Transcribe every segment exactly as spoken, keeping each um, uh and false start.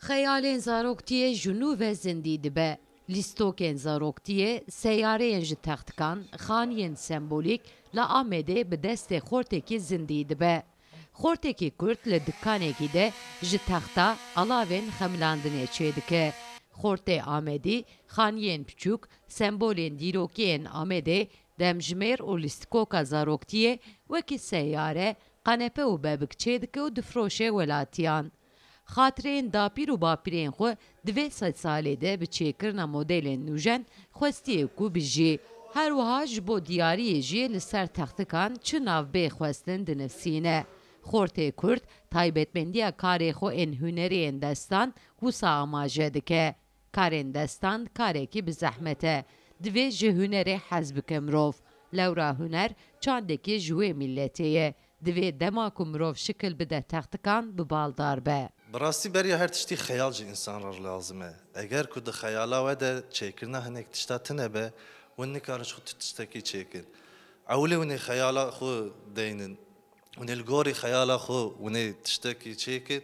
Xeyalên zaroktiyê ji nû ve zindî dibe. Lîstokên zaroktiyê, seyareyên ji textikan, xaniyên sembolîk li Amedê bi destê xortekî zindî dibe. Xortekî kurt li dikanekî de ji texta alavên xemilandinê çêdike. Xortê Amedî, xaniyên piçûk, sembolên dîrokî yên Amedê, demjimêr û lîstikoka zaroktiyê wekî seyare, qenepe û bebik çêdike û difiroşe welatiyan. Xatireyên dapîr û bapîrên xwe di vê sedsalê de bi çêkirina modelên nûjen xwestiye ku bijî. Her wiha ji bo diyariyê jî li ser textikan çi navbê xwestin dinivsîne. Xortê Kurd taybetmendiya karê xwe ên hunerê yên destan wisa amaje dike. Karên destan karekî bi zehmet e. Divê ji hunerê hez bike mirov. Lewra huner çandekî ji wê miletê ye. Divê dema ku mirov şikil bide textikan bi baldar be. Bi rastî beriya her tiştî xeyal ji însan re lazim e. Eger ku di xeyala we de çêkirina hinek tişta tune be, hûn nikarin ji xwe tu tiştekî çêkin. Ewilê hûn ê xeyala xwe deynin. Hûn ê li gorî xeyala xwe hûn ê tiştekî çêkin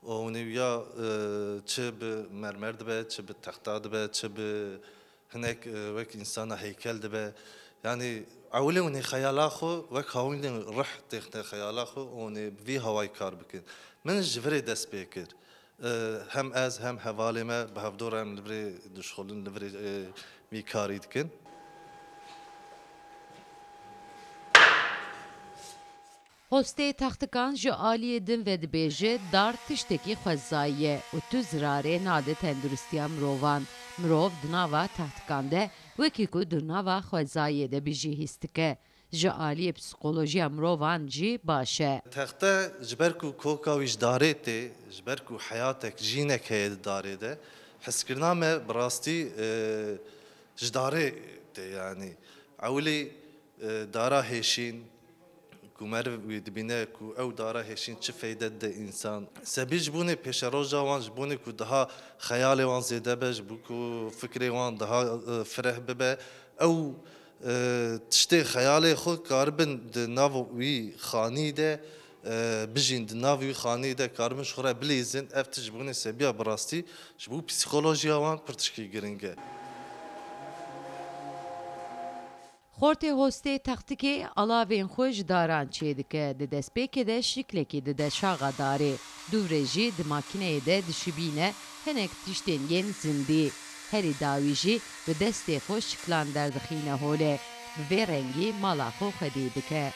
û hûn ê ya, e, çi bi mermer dibe, çi bi texta dibe, çi bi hinek, e, wek însana heykel dibe. Yanî ewilê hûn ê xeyala xwe wek hawînên rih têxine xeyala xwe û hûn ê bi vî hawayî kar bikin. Min ji virê dest pê kir. E, hem ez hem hevalê me bi hevdor em li virê dişxulin, li virê, e, vî karî dikin. Hostê textikan ji aliyê din ve dibêje, dar tiştekî xwezayî ye û tu zirarê nade tenduristiya mirovan. Mirov di nava textikan de wekî ku di nava xwezayê de bijî hîs dike. Ji aliyê psîkolojiya mirovan jî baş e. Texte ji ber ku koka wî ji darê tê, ji ber ku heyatek, jînek heye di darê de, hezkirina me bi rastî, e, ji darê tê, yanî. Ewilî, e, dara hêşîn, ku meriv wî dibîne ku ew dara hêşîn çi feyde dide însan. Sebî ji bonê pêşeroja wan, ji bonê ku daha xeyalê wan zêde be, ji bo ku fikrê wan daha, e, fireh bibe, ew, e, tiştê xeyalê xwe karibin di nav wî xanî de, e, bijîn, di nav wî xanî de karibin ji xwe re bilîzin. Ev tişt ji bonê sebiya bi rastî ji bo psîkolojiya wan pir tişkî giring e. Xortê hostê textikê alavên xwe ji daran çêdike, di destpêkê de şiklekî dide çaxa darê. Dûvre jî di makîneyê de dişibîne hinek tiştên yên zindî. Herî dawî jî bi destê xwe şiklan derdixîne holê. Bi vê rengî mala xwe xwedî dike.